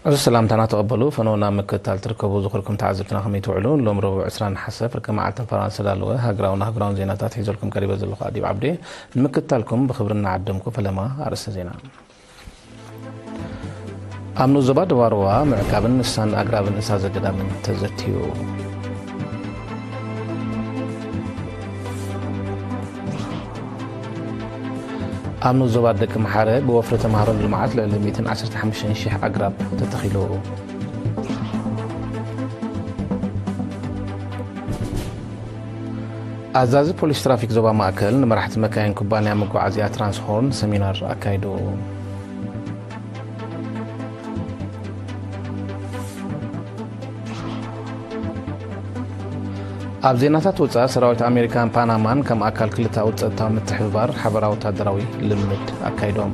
እዚ ሰላምታና ተቐበሉ። ፈነውና ምክትታል ትርከቡ ዝኽርኩም ተዓዘብትና ከመይ ትውዕሉ? ሎም ረቡዕ ዕስራ ነሓሰ ፍርቂ መዓልትን ፈራን ዝተዳለወ ሃገራውን ኣህጉራውን ዜናታት ሒዘልኩም ቀሪበ ዘለኹ ኣዲብ ዓብዴ። ንምክትታልኩም ብኽብሪ እናዓደምኩ ፈለማ ኣርእስተ ዜና። ኣብ ንኡስ ዞባ ደቡብ ኣርዋ ምዕቃብን ንሳን ኣግራብን እንስሳ ዘገዳምን ተዘትዩ። ኣብ ንኡስ ዞባ ደቂ ምሓረ ብወፍሪ ተምሃሮን ልምዓት ልዕሊ ሚእትን ዓሰርተ ሓሙሽተን ሽሕ ኣግራብ ተተኺሉ። ኣዛዚ ፖሊስ ትራፊክ ዞባ ማእከል ንመራሕቲ መካይን ኩባንያ መጓዓዝያ ትራንስሆርን ሰሚናር ኣካይዱ። ኣብ ዜናታት ወጻኢ፣ ሰራዊት ኣሜሪካን ፓናማን ከም ኣካል ክልተኣዊ ጸጥታዊ ምትሕብባር ሓበራዊ ወታደራዊ ልምምድ ኣካይዶም።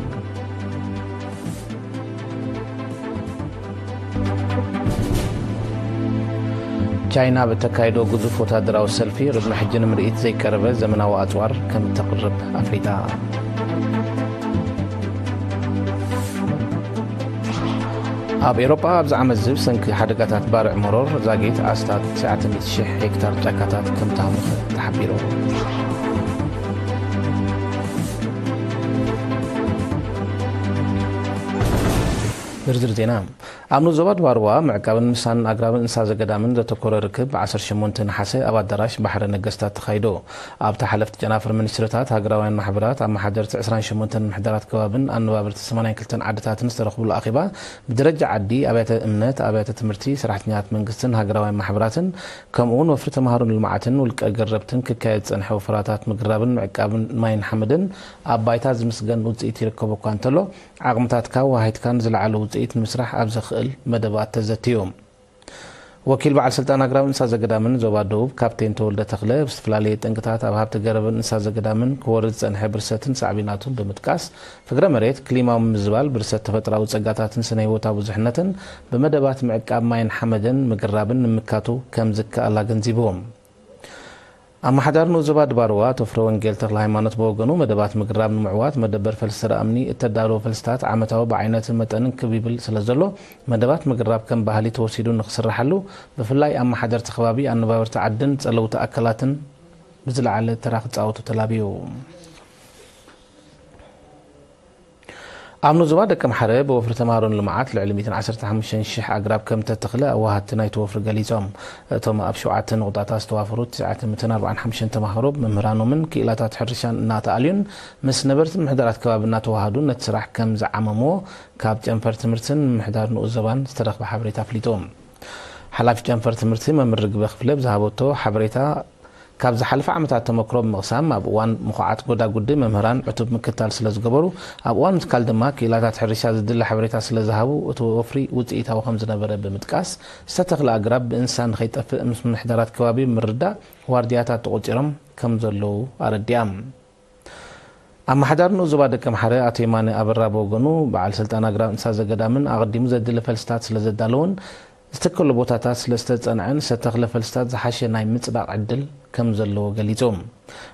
ቻይና ብተካይዶ ግዙፍ ወታደራዊ ሰልፊ፣ ቅድሚ ሕጂ ንምርኢት ዘይቀረበ ዘመናዊ ኣጽዋር ከም እተቕርብ ኣፍሊጣ። ኣብ ኤውሮጳ ኣብዚ ዓመት እዚ ብሰንኪ ሓደጋታት ባርዕ መሮር ዛጊት ኣስታት ትሽዓተ ሚእቲ ሽሕ ሄክታር ጫካታት ከም ተሃሙኸ ተሓቢሩ። ዝርዝር ዜና። ኣብ ንኡስ ዞባ ደቡብ ኣርዋ ምዕቃብን ምሳን ኣግራብን እንስሳ ዘገዳምን ዘተኮረ ርክብ ብ ዓሰርተ ሸሞንተ ነሓሰ ኣብ ኣዳራሽ ባሕረ ነገስታት ተኻይዶ። ኣብቲ ሓለፍቲ ጨናፍር ሚኒስትርታት፣ ሃገራውያን ማሕበራት፣ ኣመሓደርቲ ዕስራን ሸሞንተን ምምሕዳራት ከባብን ኣነባበርቲ ሰማንያን ክልተን ዓድታትን ዝተረኽብሉ ኣኼባ፣ ብደረጃ ዓዲ፣ ኣብያተ እምነት፣ ኣብያተ ትምህርቲ፣ ሰራሕተኛታት መንግስትን ሃገራውያን ማሕበራትን፣ ከምኡ እውን ወፍሪ ተምሃሮን ልምዓትን ውልቀ ገረብትን ክካየድ ዝጸንሐ ወፈራታት ምግራብን ምዕቃብን ማይን ሓመድን ኣብ ባይታ ዝምስገን ውጽኢት ይርከቦ እኳ እንተሎ፣ ዓቕምታትካ ወሃይትካን ዝለዓለ ውጽኢት ንምስራሕ ኣብ ዘኽእል መደባት ተዘትዩ። ወኪል በዓል ስልጣን ኣግራብ እንስሳ ዘገዳምን ዞባ ደቡብ ካፕቴን ተወልደ ተኽለ፣ ብዝተፈላለየ ጠንቅታት ኣብ ሃብቲ ገረብን እንስሳ ዘገዳምን ክወርድ ዝጸንሐ ብርሰትን ሳዕቤናቱን ብምጥቃስ፣ ፍግረ መሬት፣ ክሊማዊ ምምዝባል፣ ብርሰት ተፈጥራዊ ጸጋታትን ስነ ህይወታዊ ብዙሕነትን ብመደባት ምዕቃብ ማይን ሓመድን ምግራብን ንምካቱ ከም ዝከኣል ኣገንዚቡ። ኣመሓዳሪ ንኡስ ዞባ ደቡብ ኣርዋ ኣቶ ፍረወንጌል ተኽለ ሃይማኖት ብወገኑ፣ መደባት ምግራብ ንምዕዋት መደበር ፈልሲ ተራ እምኒ እተዳለወ ፈልስታት ዓመታዊ ብዓይነትን መጠንን ክብ ይብል ስለ ዘሎ፣ መደባት ምግራብ ከም ባህሊ ተወሲዱ ንክስርሓሉ፣ ብፍላይ ኣመሓደርቲ ከባቢ፣ ኣነባበርቲ ዓድን ጸለውቲ ኣካላትን ብዝለዓለ ተራ ክጻወቱ ተላብዩ። ኣብ ንኡስ ዞባ ደቂ ምሓረ ብወፍሪ ተምሃሮን ልምዓት ልዕሊ ሚእትን ዓሰርተ ሓሙሽተን ሽሕ ኣግራብ ከም ተተኽለ ኣዋሃድቲ ናይቲ ወፍሪ ገሊጾም። እቶም ኣብ ሸውዓተ ነቑጣታት ዝተዋፈሩ ትሽዓተ ሚእትን ኣርባዓን ሓሙሽተን ተምሃሮ ብመምህራኖምን ክኢላታት ሕርሻን እናተኣልዩን ምስ ነበርቲ ምምሕዳራት ከባቢ እናተዋሃዱ ነቲ ስራሕ ከም ዝዓመምዎ ካብ ጨንፈር ትምህርትን ምምሕዳር ንኡስ ዞባን ዝተረኽበ ሓበሬታ ኣፍሊጡ። ሓላፊ ጨንፈር ትምህርቲ መምህር ርግበ ክፍለ ብዝሃበቶ ሓበሬታ፣ ካብ ዝሓለፈ ዓመታት ተመክሮ ብምቕሳም፣ ኣብ እዋን ምኹዓት ጎዳጉዲ መምህራን ዕቱብ ምክትታል ስለ ዝገበሩ፣ ኣብ እዋን ምትካል ድማ ክኢላታት ሕርሻ ዝድለ ሓበሬታ ስለ ዝሃቡ፣ እቲ ወፍሪ ውጽኢታዊ ከም ዝነበረ ብምጥቃስ፣ ዝተተኽለ ኣግራብ ብእንስሳ ንኸይጠፍእ ምስ ምምሕዳራት ከባቢ ብምርዳእ ዋርድያታት ተቖጺሮም ከም ዘለዉ ኣረዲኣ። ኣመሓዳሪ ንኡስ ዞባ ደቂ ምሓረ ኣቶ የማነ ኣበራ ብወገኑ፣ በዓል ስልጣን ኣግራብ እንስሳ ዘገዳምን ኣቐዲሙ ዘድሊ ፈልስታት ስለ ዘዳለወን ዝተከሉ ቦታታት ስለ ዝተጸንዐን ዝተተኽለ ፈልስታት ዝሓሸ ናይ ምጽዳቕ ዕድል ከም ዘለዎ ገሊጹ።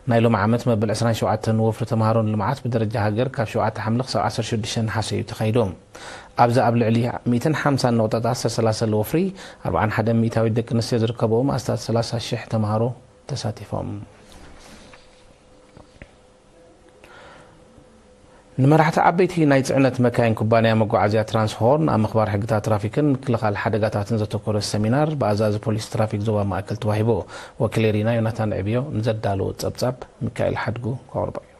ናይ ሎሚ ዓመት መበል ዕስራን ሸውዓተን ወፍሪ ተምሃሮን ልምዓት ብደረጃ ሃገር ካብ ሸውዓተ ሓምለ ክሳብ ዓሰርተ ሽዱሽተ ነሓሰ እዩ ተኻይዱ። ኣብዚ ኣብ ልዕሊ ሚእትን ሓምሳን ነቑጣታት ዝተሰላሰለ ወፍሪ፣ ኣርባዓን ሓደን ሚእታዊት ደቂ ኣንስትዮ ዝርከብኦም ኣስታት ሰላሳ ሽሕ ተምሃሮ ተሳቲፎም። ንመራሕቲ ዓበይቲ ናይ ጽዕነት መካይን ኩባንያ መጓዓዝያ ትራንስሆርን ኣብ ምኽባር ሕግታት ትራፊክን ምክልኻል ሓደጋታትን ዘተኮረ ሰሚናር ብኣዛዚ ፖሊስ ትራፊክ ዞባ ማእከል ተዋሂቡ። ወኪል ኤሪና ዮናታን ዕብዮ ንዘዳለዎ ጸብጻብ ሚካኤል ሓድጉ ከቕርቦ እዩ።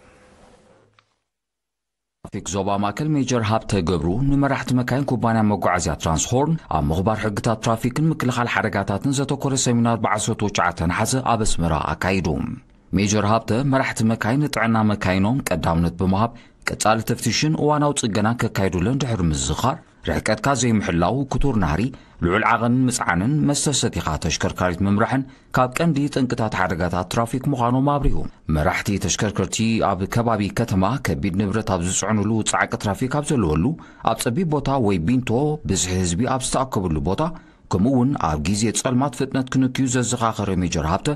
ትራፊክ ዞባ ማእከል ሜጀር ሃብተ ገብሩ ንመራሕቲ መካይን ኩባንያ መጓዓዝያ ትራንስሆርን ኣብ ምኽባር ሕግታት ትራፊክን ምክልኻል ሓደጋታትን ዘተኮረ ሰሚናር ብዓሰርተ ትሽዓተ ነሓሰ ኣብ ኣስመራ ኣካይዱ። ሜጀር ሃብተ፣ መራሕቲ መካይን ንጥዕና መካይኖም ቀዳምነት ብምሃብ፣ ቀጻሊ ተፍትሽን እዋናዊ ጽገናን ከካይዱለን ድሕሪ ምዝኻር፣ ርሕቀትካ ዘይምሕላው፣ ክቱር ናህሪ፣ ልዑል ዓቐንን ምጽዓንን፣ መስተ ሰቲኻ ተሽከርካሪት ምምራሕን ካብ ቀንዲ ጠንቅታት ሓደጋታት ትራፊክ ምዃኖም ኣብሪሁ። መራሕቲ ተሽከርከርቲ ኣብ ከባቢ ከተማ ከቢድ ንብረት ኣብ ዝጽዕኑሉ፣ ጻዕቂ ትራፊክ ኣብ ዘለወሉ፣ ኣብ ጸቢብ ቦታ ወይ ቢንቶ ብዝሒ ህዝቢ ኣብ ዝተኣከበሉ ቦታ፣ ከምኡ እውን ኣብ ግዜ ጸልማት ፍጥነት ክንክዩ ዘዘኻኸረ ሜጀር ሃብተ፣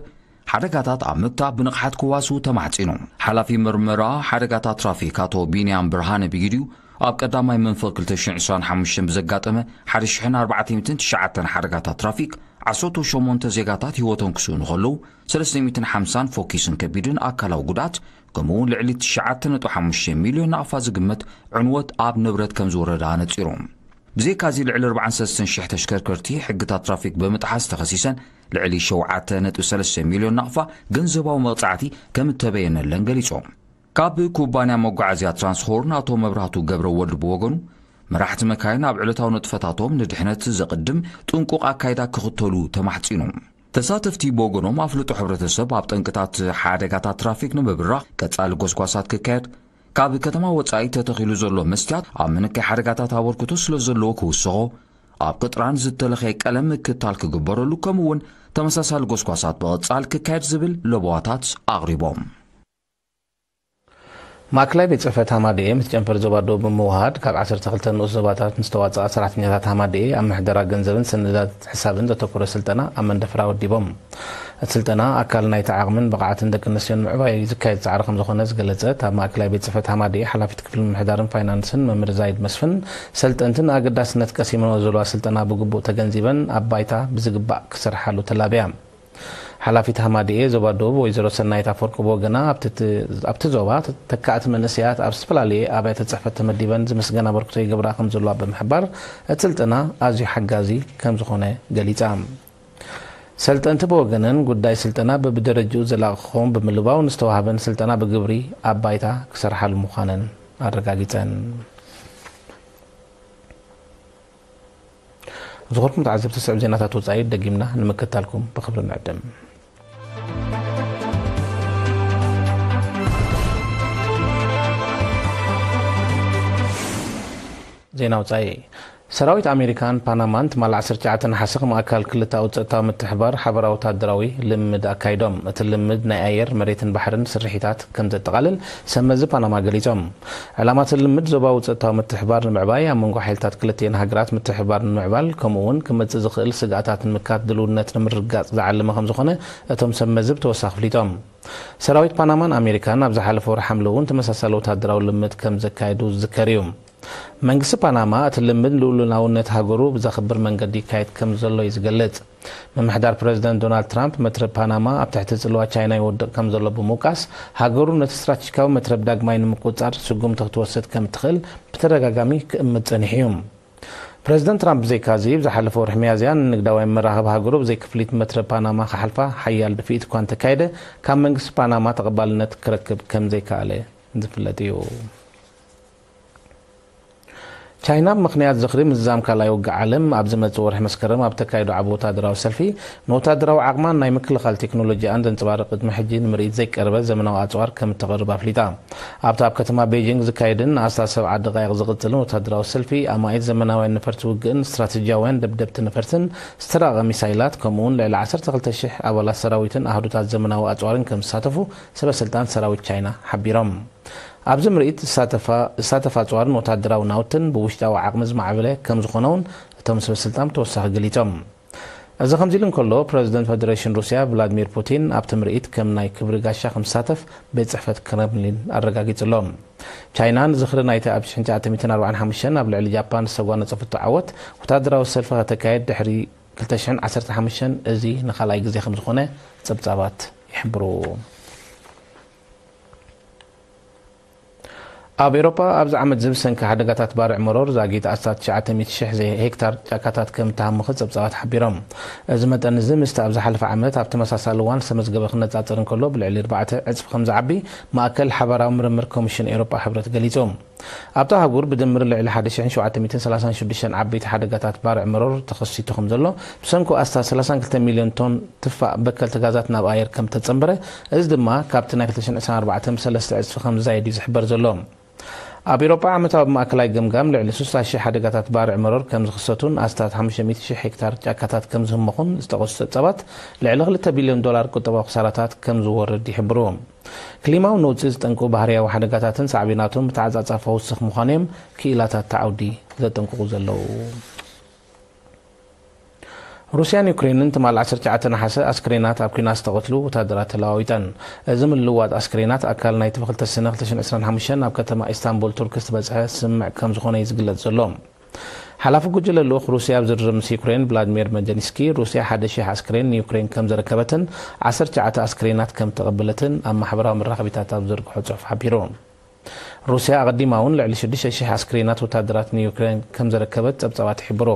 ሓደጋታት ኣብ ምግታእ ብንቕሓት ክዋስኡ ተማሕጺኑ። ሓላፊ መርመራ ሓደጋታት ትራፊክ ኣቶ ቢንያም ብርሃነ ብግዲኡ፣ ኣብ ቀዳማይ መንፈቕ ክልተ ሽሕን ዕስራን ሓሙሽተን ብዘጋጠመ ሓደ ሽሕን ኣርባዕተ ሚእትን ትሽዓተን ሓደጋታት ትራፊክ፣ ዓሰርተ ሸሞንተ ዜጋታት ህይወቶም ክስእኑ ከለዉ፣ ሰለስተ ሚእትን ሓምሳን ፎኪስን ከቢድን ኣካላዊ ጉድኣት፣ ከምኡ'ውን ልዕሊ ትሽዓተ ነጥቢ ሓሙሽተ ሚልዮን ናቕፋ ዝግመት ዕንወት ኣብ ንብረት ከም ዝወረደ ኣነጺሮም። ብዘይካዚ፣ ልዕሊ ኣርባዓን ሰለስተን ሽሕ ተሽከርከርቲ ሕግታት ትራፊክ ብምጥሓስ ተኸሲሰን፣ ልዕሊ ሸውዓተ ነጥቢ ሰለስተ ሚልዮን ናቕፋ ገንዘባዊ መቕጻዕቲ ከም እተበየነለን ገሊጾም። ካብ ኩባንያ መጓዓዝያ ትራንስሆርን ኣቶ መብራህቱ ገብረ ወልድ ብወገኑ፣ መራሕቲ መካይን ኣብ ዕለታዊ ንጥፈታቶም ንድሕነት ዘቕድም ጥንቁቕ ኣካይዳ ክኽተሉ ተማሕጺኑ። ተሳተፍቲ ብወገኖም፣ ኣፍልጦ ሕብረተሰብ ኣብ ጠንቅታት ሓደጋታት ትራፊክ ንምብራኽ ቀጻሊ ጎስጓሳት ክካየድ፣ ካብ ከተማ ወጻኢ ተተኺሉ ዘሎ መስትያት ኣብ ምንካይ ሓደጋታት ኣበርክቶ ስለ ዘለዎ ክውስኾ፣ ኣብ ቅጥራን ዝተለኸየ ቀለም ምክትታል ክግበረሉ፣ ከምኡ እውን ተመሳሳሊ ጎስጓሳት ብቐጻል ክካየድ ዝብል ለበዋታት ኣቕሪቦም። ማእከላይ ቤት ጽሕፈት ሃማደኤ ምስ ጨንፈር ዞባ ደቡብ ብምውሃድ፣ ካብ ዓሰርተ ክልተ ንኡስ ዞባታት ንዝተዋጽኣ ሰራሕተኛታት ሃማደኤ ኣብ ምሕደራ ገንዘብን ሰነዳት ሕሳብን ዘተኮረ ስልጠና ኣብ መንደፈራ ወዲቦም። እቲ ስልጠና ኣካል ናይቲ ዓቕምን ብቕዓትን ደቂ ኣንስትዮን ምዕባይ ዝካየድ ጻዕሪ ከም ዝኾነ ዝገለጸት ኣብ ማእከላይ ቤት ጽሕፈት ሃማደኤ ሓላፊት ክፍሊ ምምሕዳርን ፋይናንስን መምህር ዛይድ መስፍን፣ ሰልጠንቲ ንኣገዳስነት ቀሲመንኦ ዘለዋ ስልጠና ብግቡእ ተገንዚበን ኣብ ባይታ ብዝግባእ ክሰርሓሉ ተላብያ። ሓላፊት ሃማደኤ ዞባ ደቡብ ወይዘሮ ሰናይት ኣፈወርቂ ብወገና፣ ኣብቲ እቲ፣ ኣብቲ ዞባ ተካእቲ መንእሰያት ኣብ ዝተፈላለየ ኣብያተ ጽሕፈት ተመዲበን ዝምስገን ኣበርክቶ ይገብራ ከም ዘለዋ ብምሕባር፣ እቲ ስልጠና ኣዝዩ ሓጋዚ ከም ዝኾነ ገሊጻ። ሰልጠንቲ ብወገነን፣ ጉዳይ ስልጠና በብደረጅኡ ዘላቒ ክኸውን ብምልባው፣ ንዝተዋህበን ስልጠና ብግብሪ ኣብ ባይታ ክሰርሓሉ ምዃነን ኣረጋጊጸን። ዝኸበርኩም ተዓዘብቲ፣ ዝስዕብ ዜናታት ወጻኢ ደጊምና ንምክትታልኩም ብኽብሪ ንዕድም። ዜና ወጻኢ። ሰራዊት ኣሜሪካን ፓናማን ትማሊ ዓሰርተ ትሽዓተ ነሓሰ ከም ኣካል ክልተኣዊ ጸጥታዊ ምትሕባር ሓበራዊ ወታደራዊ ልምምድ ኣካይዶም። እቲ ልምምድ ናይ ኣየር፣ መሬትን ባሕርን ስርሒታት ከም ዘጠቓልል ሰብ መዚ ፓናማ ገሊጾም። ዕላማ እቲ ልምምድ ዞባዊ ጸጥታዊ ምትሕባር ንምዕባይ፣ ኣብ መንጎ ሓይልታት ክልቲኤን ሃገራት ምትሕብባር ንምምዕባል፣ ከምኡ እውን ክመጽእ ዝኽእል ስግኣታት ንምክታት ድልውነት ንምርግጋጽ ዝዓለመ ከም ዝኾነ እቶም ሰብ መዚ ብተወሳኺ ኣፍሊጦም። ሰራዊት ፓናማን ኣሜሪካን ኣብ ዝሓለፈ ወርሒ ሓምለ እውን ተመሳሳሊ ወታደራዊ ልምምድ ከም ዘካየዱ ዝዝከር እዩ። መንግስቲ ፓናማ እቲ ልምምድ ልኡላውነት ሃገሩ ብዘኽብር መንገዲ ይካየድ ከም ዘሎ እዩ ዝገልጽ። ምምሕዳር ፕረዚደንት ዶናልድ ትራምፕ፣ መትረብ ፓናማ ኣብ ትሕቲ ጽልዋ ቻይና ይወድቕ ከም ዘሎ ብምውቃስ፣ ሃገሩ ነቲ ስትራቴጂካዊ መትረብ ዳግማይ ንምቁጽጻር ስጉምቲ ክትወስድ ከም እትኽእል ብተደጋጋሚ ክእምት ጸኒሑ እዩ። ፕረዚደንት ትራምፕ ብዘይካዚ፣ ብዝሓለፈ ወርሒ ሚያዝያ ንንግዳዊ መራኽብ ሃገሩ ብዘይ ክፍሊት መትረብ ፓናማ ክሓልፋ ሓያል ድፍኢት እኳ እንተካየደ፣ ካብ መንግስቲ ፓናማ ተቐባልነት ክረክብ ከም ዘይከኣለ ዝፍለጥ እዩ። ቻይና፣ ብምኽንያት ዝኽሪ ምዝዛም ካልኣይ ውግእ ዓለም፣ ኣብ ዝመጽእ ወርሒ መስከረም ኣብ ተካይዶ ዓቢ ወታደራዊ ሰልፊ፣ ንወታደራዊ ዓቕማን ናይ ምክልኻል ቴክኖሎጂኣን ዘንጸባርቕ፣ ቅድሚ ሕጂ ንምርኢት ዘይቀረበ ዘመናዊ ኣጽዋር ከም እተቕርብ ኣፍሊጣ። ኣብቲ ኣብ ከተማ ቤጂንግ ዝካየድን ንኣስታት ሰብዓ ደቓይቕ ዝቕጽልን ወታደራዊ ሰልፊ፣ ኣማኢት ዘመናውያን ነፈርቲ ውግእን ስትራተጂያውያን ደብደብቲ ነፈርትን ዝተራቐ ሚሳይላት፣ ከምኡውን ልዕሊ ዓሰርተ ክልተ ሽሕ ኣባላት ሰራዊትን ኣሃዱታት ዘመናዊ ኣጽዋርን ከም ዝሳተፉ ሰበ ስልጣን ሰራዊት ቻይና ሓቢሮም። ኣብዚ ምርኢት ዝሳተፋ፣ ዝሳተፍ ኣጽዋርን ወታደራዊ ናውትን ብውሽጣዊ ዓቕሚ ዝማዕበለ ከም ዝኾነ እውን እቶም ሰበ ስልጣን ብተወሳኺ ገሊጾም። እዚ ከምዚ ኢሉ እንከሎ፣ ፕረዚደንት ፈደሬሽን ሩስያ ቭላድሚር ፑቲን ኣብቲ ምርኢት ከም ናይ ክብሪ ጋሻ ከም ዝሳተፍ ቤት ጽሕፈት ክረምሊን ኣረጋጊጹ ኣሎ። ቻይና ንዝኽሪ ናይቲ ኣብ ሽሕን ትሽዓተ ሚእትን ኣርባዓን ሓሙሽተን ኣብ ልዕሊ ጃፓን ዝተጓነጸፈቶ ዓወት፣ ወታደራዊ ሰልፊ ከተካየድ ድሕሪ ክልተ ሽሕን ዓሰርተ ሓሙሽተን እዚ ንኻልኣይ ግዜ ከም ዝኾነ ጸብጻባት ይሕብሩ። ኣብ ኤውሮጳ ኣብዚ ዓመት እዚ ብሰንኪ ሓደጋታት ባርዕ መሮር ዛጊት ኣስታት ትሽዓተ ሚእቲ ሽሕ ዘይ-፣ ሄክታር ጫካታት ከም እተሃመኸ ጸብጻባት ሓቢሮም። እዚ መጠን እዚ ምስቲ ኣብ ዝሓለፈ ዓመት ኣብ ተመሳሳሊ እዋን ዝተመዝገበ ክነጻጸር እንከሎ፣ ብልዕሊ ኣርባዕተ ዕጽፊ ከም ዝዓቢ ማእከል ሓባራዊ ምርምር ኮሚሽን ኤውሮጳ ሕብረት ገሊጹ። ኣብታ ኣህጉር ብድምር ልዕሊ ሓደ ሽሕን ሸውዓተ ሚእትን ሰላሳን ሽዱሽተን ዓበይቲ ሓደጋታት ባርዕ መሮር ተኸሲቱ ከም ዘሎ፣ ብሰንኩ ኣስታት ሰላሳን ክልተ ሚልዮን ቶን ትፋእ በከልቲ ጋዛት ናብ ኣየር ከም ተጸንበረ፣ እዚ ድማ ካብቲ ናይ ክልተ ሽሕን ዕስራን ኣርባዕተን ብሰለስተ ዕጽፊ ከም ዝዛየድ እዩ ዝሕበር ዘሎ። ኣብ ኤውሮጳ ዓመታዊ ብማእከላይ ገምጋም ልዕሊ ስሳ ሽሕ ሓደጋታት ባርዕ መሮር ከም ዝኽሰቱን ኣስታት ሓሙሽተ ሚእቲ ሽሕ ሄክታር ጫካታት ከም ዝህመኹን ዝጠቐሱ ጸብጻባት፣ ልዕሊ ክልተ ቢልዮን ዶላር ቁጠባዊ ክሳራታት ከም ዝወርድ ይሕብሩ። ክሊማዊ ነውጺ ዝጠንቁ ባህርያዊ ሓደጋታትን ሳዕቤናቱን ብተዓጻጻፊ ክውስኽ ምዃኑ እዮም ክኢላታት እቲ ዓውዲ ዘጠንቅቑ ዘለዉ። ሩስያን ዩክሬንን ትማል ዓሰርተ ትሽዓተ ነሓሰ ኣስክሬናት ኣብ ኲናት ዝተቐትሉ ወታደራት ተለዋዊጠን። እዚ ምልውዋጥ ኣስክሬናት ኣካል ናይቲ ብክልተ ሰነ ክልተ ሽሕን ዕስራን ሓሙሽተን ኣብ ከተማ ኢስታንቡል ቱርክ ዝተበጽሐ ስምምዕ ከም ዝኾነ እዩ ዝግለጽ ዘሎ። ሓላፊ ጉጅለ ልኡኽ ሩስያ ኣብ ዝርርብ ምስ ዩክሬን ቭላድሚር መጀንስኪ፣ ሩስያ ሓደ ሺሕ ኣስክሬን ንዩክሬን ከም ዘረከበትን ዓሰርተ ትሽዓተ ኣስክሬናት ከም ተቐበለትን ኣብ ማሕበራዊ መራኸቢታት ኣብ ዝዘርግሖ ጽሑፍ ሓቢሩ። ሩስያ ኣቐዲማ እውን ልዕሊ ሽዱሽተ ሽሕ ኣስክሬናት ወታደራት ንዩክሬን ከም ዘረከበት ጸብጻባት ይሕብሩ።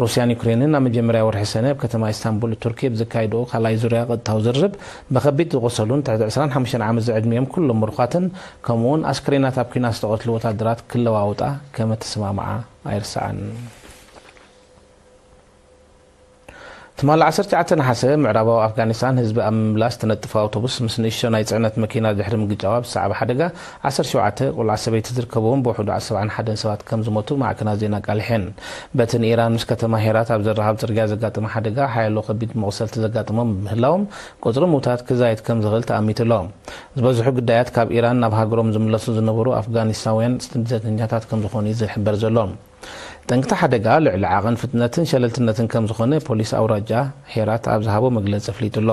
ሩስያን ዩክሬንን ኣብ መጀመርያ ወርሒ ሰነ ኣብ ከተማ ኢስታንቡል ቱርኪ ብዝካየድኦ ካልኣይ ዙርያ ቀጥታዊ ዝርርብ፣ ብኸቢድ ዝቖሰሉን ትሕቲ ዕስራን ሓሙሽተን ዓመት ዝዕድሚኦም ኩሎም ምሩኻትን ከምኡውን ኣስክሬናት ኣብ ኲናት ዝተቐትሉ ወታደራት ክለዋወጣ ከም እተሰማምዓ ኣይርሳዕን። ትማሊ ዓሰርተ ትሽዓተ ነሓሰ ምዕራባዊ ኣፍጋኒስታን ህዝቢ ኣብ ምምላስ ትነጥፍ ኣውቶቡስ ምስ ንእሽቶ ናይ ጽዕነት መኪና ድሕሪ ምግጫዋ ብዝሰዓበ ሓደጋ ዓሰርተ ሸውዓተ ቆልዓ ሰበይቲ ዝርከብዎም ብውሕዱ ሰብዓን ሓደን ሰባት ከም ዝሞቱ ማዕከናት ዜና ኣቃሊሐን። በቲ ንኢራን ምስ ከተማ ሄራት ኣብ ዘራኽብ ጽርግያ ዘጋጠመ ሓደጋ ሓያሎ ከቢድ መቑሰልቲ ዘጋጠሞም ብምህላዎም ቁጽሪ ምውታት ክዛየድ ከም ዝኽእል ተኣሚቱ ኣሎ። ዝበዝሑ ግዳያት ካብ ኢራን ናብ ሃገሮም ዝምለሱ ዝነበሩ ኣፍጋኒስታውያን ስደተኛታት ከም ዝኾኑ እዩ ዝሕበር ዘሎ። ጠንቅቲ ሓደጋ ልዕሊ ዓቐን ፍጥነትን ሸለልትነትን ከም ዝኾነ ፖሊስ ኣውራጃ ሄራት ኣብ ዝሃቦ መግለጺ ኣፍሊጡ ኣሎ።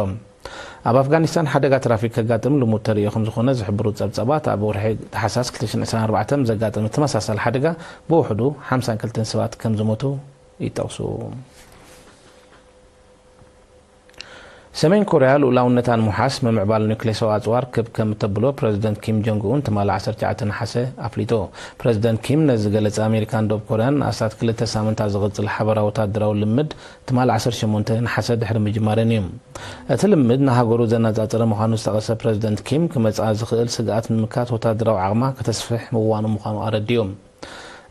ኣብ ኣፍጋኒስታን ሓደጋ ትራፊክ ከጋጥም ልሙድ ተርእዮ ከም ዝኾነ ዝሕብሩ ጸብጻባት፣ ኣብ ወርሒ ታሕሳስ ክልተ ሽሕን ዕስራን ኣርባዕተን ዘጋጠመ ተመሳሳሊ ሓደጋ ብውሕዱ ሓምሳን ክልተን ሰባት ከም ዝሞቱ ይጠቕሱ። ሰሜን ኮርያ ልኡላውነታ ንምውሓስ ምምዕባል ኒውክሌሳዊ ኣጽዋር ክብ ከም እተብሎ ፕረዚደንት ኪም ጆንግ ኡን ትማሊ ዓሰርተ ትሽዓተ ነሓሰ ኣፍሊጡ። ፕረዚደንት ኪም ነዚ ዝገለጸ ኣሜሪካን ደቡብ ኮርያን ንኣስታት ክልተ ሳምንታት ዝቕጽል ሓበራዊ ወታደራዊ ልምድ ትማሊ ዓሰርተ ሸሞንተ ነሓሰ ድሕሪ ምጅማረን እዩ። እቲ ልምድ ንሃገሩ ዘነጻጸረ ምዃኑ ዝጠቐሰ ፕረዚደንት ኪም፣ ክመጽኣ ዝኽእል ስግኣት ንምምካት ወታደራዊ ዓቕማ ከተስፍሕ ምዋኑ ምዃኑ ኣረዲኡ።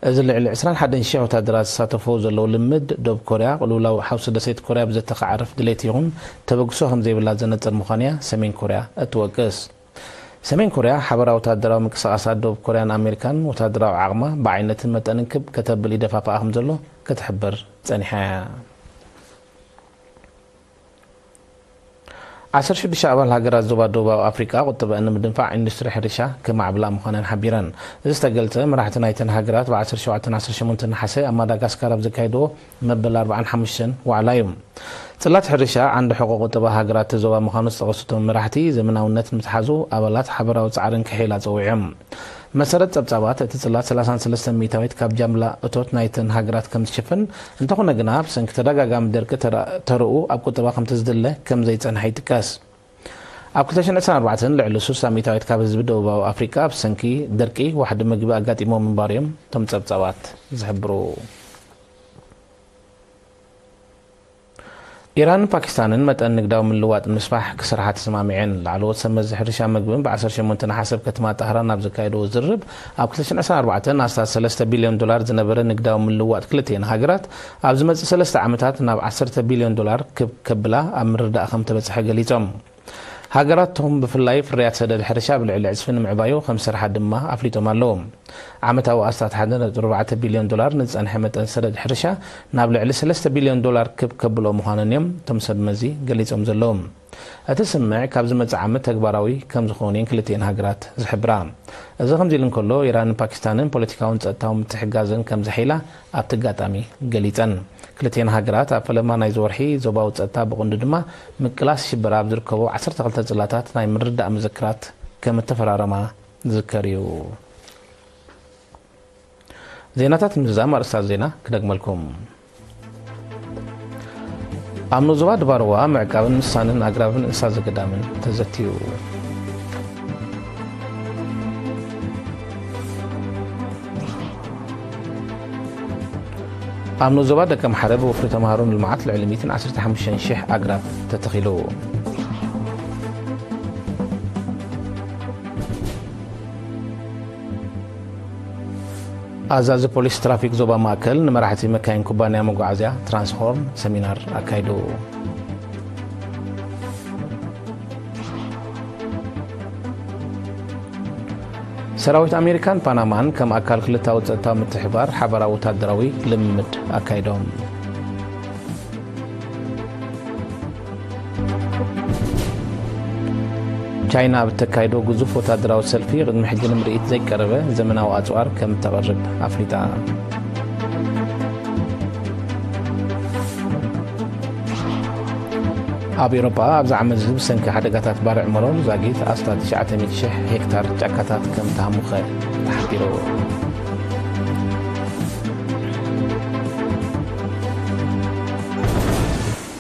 እዚ ልዕሊ ዕስራን ሓደን ሽሕ ወታደራት ዝሳተፍዎ ዘለዉ ልምድ፣ ደቡብ ኮርያ ቅልውላው ሓውሲ ደሴት ኮርያ ብዘተኻዕርፍ ድሌት ይኹን ተበግሶ ከም ዘይብላ ዘነጽር ምዃኑ እያ ሰሜን ኮርያ እትወቅስ። ሰሜን ኮርያ ሓበራዊ ወታደራዊ ምንቅስቓሳት ደቡብ ኮርያን ኣሜሪካን ወታደራዊ ዓቕማ ብዓይነትን መጠንን ክብ ከተብል ይደፋፍኣ ከም ዘሎ ክትሕብር ጸኒሓ እያ። ዓሰርተ ሽዱሽተ ኣባል ሃገራት ዞባ ደቡባዊ ኣፍሪቃ ቁጠበአን ንምድንፋዕ ኢንዱስትሪ ሕርሻ ክማዕብላ ምዃነን ሓቢረን። እዚ ዝተገልጸ፣ መራሕቲ ናይተን ሃገራት ብ ዓሰርተ ሸውዓተን ዓሰርተ ሸሞንተን ነሓሰ ኣብ ማዳጋስካር ኣብ ዘካየድዎ መበል ኣርባዓን ሓሙሽተን ዋዕላ እዩ። ጽላት ሕርሻ ዓንዲ ሕቖ ቁጠባ ሃገራት እቲ ዞባ ምዃኑ ዝጠቐሱ እቶም መራሕቲ፣ ዘመናውነት ንምትሓዙ ኣባላት ሓበራዊ ጻዕርን ክሕይላ ጸዊዖም። መሰረት ጸብጻባት፣ እቲ ጽላት ሰላሳን ሰለስተን ሚእታዊት ካብ ጃምላ እቶት ናይተን ሃገራት ከም ዝሽፍን፣ እንተኾነ ግና ብሰንኪ ተደጋጋሚ ደርቂ ተራ-፣ ተርኡ ኣብ ቁጠባ ከምቲ ዝድለ ከም ዘይጸንሐ ይጥቀስ። ኣብ ክልተ ሽሕን ዕስራን ኣርባዕተን ልዕሊ ሱሳ ሚእታዊት ካብ ህዝቢ ደቡባዊ ኣፍሪቃ ብሰንኪ ደርቂ ዋሕዲ ምግቢ ኣጋጢሞም ምንባር እዮም እቶም ጸብጻባት ዝሕብሩ። ኢራንን ፓኪስታንን መጠን ንግዳዊ ምልዋጥ ንምስፋሕ ክሰርሓ ተሰማሚዐን። ላዕለዎት ሰብ መዚ ሕርሻ ምግብን ብ ዓሰርተ ሸሞንተ ነሓሰ ኣብ ከተማ ጣህራን ኣብ ዘካየድዎ ዝርርብ፣ ኣብ ክልተ ሽሕን ዕስራን ኣርባዕተን ኣስታት ሰለስተ ቢልዮን ዶላር ዝነበረ ንግዳዊ ምልዋጥ ክልቲኤን ሃገራት ኣብ ዝመጽእ ሰለስተ ዓመታት ናብ ዓሰርተ ቢልዮን ዶላር ክብ ከብላ ኣብ ምርዳእ ከም ተበጽሐ ገሊጾም። ሃገራቶም ብፍላይ ፍርያት ሰደድ ሕርሻ ብልዕሊ ዕጽፊ ንምዕባዩ ከም ዝሰርሓ ድማ ኣፍሊጦም ኣለዉ። ዓመታዊ ኣስታት ሓደ ነጥቢ ኣርባዕተ ቢልዮን ዶላር ንዝጸንሐ መጠን ሰደድ ሕርሻ ናብ ልዕሊ ሰለስተ ቢልዮን ዶላር ክብ ከብልኦ ምዃነን እዮም እቶም ሰብ መዚ ገሊጾም ዘለዉ። እቲ ስምምዕ ካብ ዝመጽእ ዓመት ተግባራዊ ከም ዝኸውን እየን ክልቲኤን ሃገራት ዝሕብራ። እዚ ከምዚ ኢሉ እንከሎ፣ ኢራንን ፓኪስታንን ፖለቲካውን ጸጥታውን ምትሕግጋዘን ከም ዘሐይላ ኣብቲ ኣጋጣሚ ገሊጸን። ክልቲኤን ሃገራት ኣብ ፈለማ ናይዚ ወርሒ ዞባዊ ጸጥታ፣ ብቐንዱ ድማ ምቅላስ ሽበራ ኣብ ዝርከቦ ዓሰርተ ክልተ ጽላታት ናይ ምርድዳእ መዘክራት ከም እተፈራረማ ዝዝከር እዩ። ዜናታት ምዝዛም ኣርእስታት ዜና ክደግመልኩም። ኣብ ንኡስ ዞባ ድባርዋ ምዕቃብን ምስሳንን ኣግራብን እንስሳ ዘገዳምን ተዘትዩ። ኣብ ንኡስ ዞባ ደቀምሓረ ብወፍሪ ተምሃሮ ንልምዓት ልዕሊ ሚእትን ዓሰርተ ሓሙሽተን ሽሕ ኣግራብ ተተኺሉ። ኣዛዚ ፖሊስ ትራፊክ ዞባ ማእከል ንመራሕቲ መካይን ኩባንያ መጓዓዝያ ትራንስሆርን ሰሚናር ኣካይዱ። ሰራዊት ኣሜሪካን ፓናማን ከም ኣካል ክልተኣዊ ጸጥታዊ ምትሕብባር ሓባራዊ ወታደራዊ ልምምድ ኣካይዶም። ቻይና ኣብ እተካይዶ ግዙፍ ወታደራዊ ሰልፊ፣ ቅድሚ ሕጂ ንምርኢት ዘይቀረበ ዘመናዊ ኣጽዋር ከም እተቕርብ ኣፍሊጣ። ኣብ ኤውሮጳ ኣብዚ ዓመት እዚ ብሰንኪ ሓደጋታት ባርዕ መሮር ዛጊት ኣስታት ትሽዓተ ሚእቲ ሽሕ ሄክታር ጫካታት ከም ተሃሙኸ ተሓቢሩ።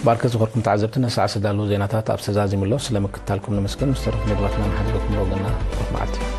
ባርከ ዝኾርኩም ተዓዘብቲ፣ ነሰዓ ዝተዳለዉ ዜናታት ኣብ ዝተዛዚሙ ኣሎ። ስለ ምክትታልኩም ነመስግን። ምስ ተረፉ መደባትና ንሓድገኩም ብወገንና ርሑቕ መዓልቲ።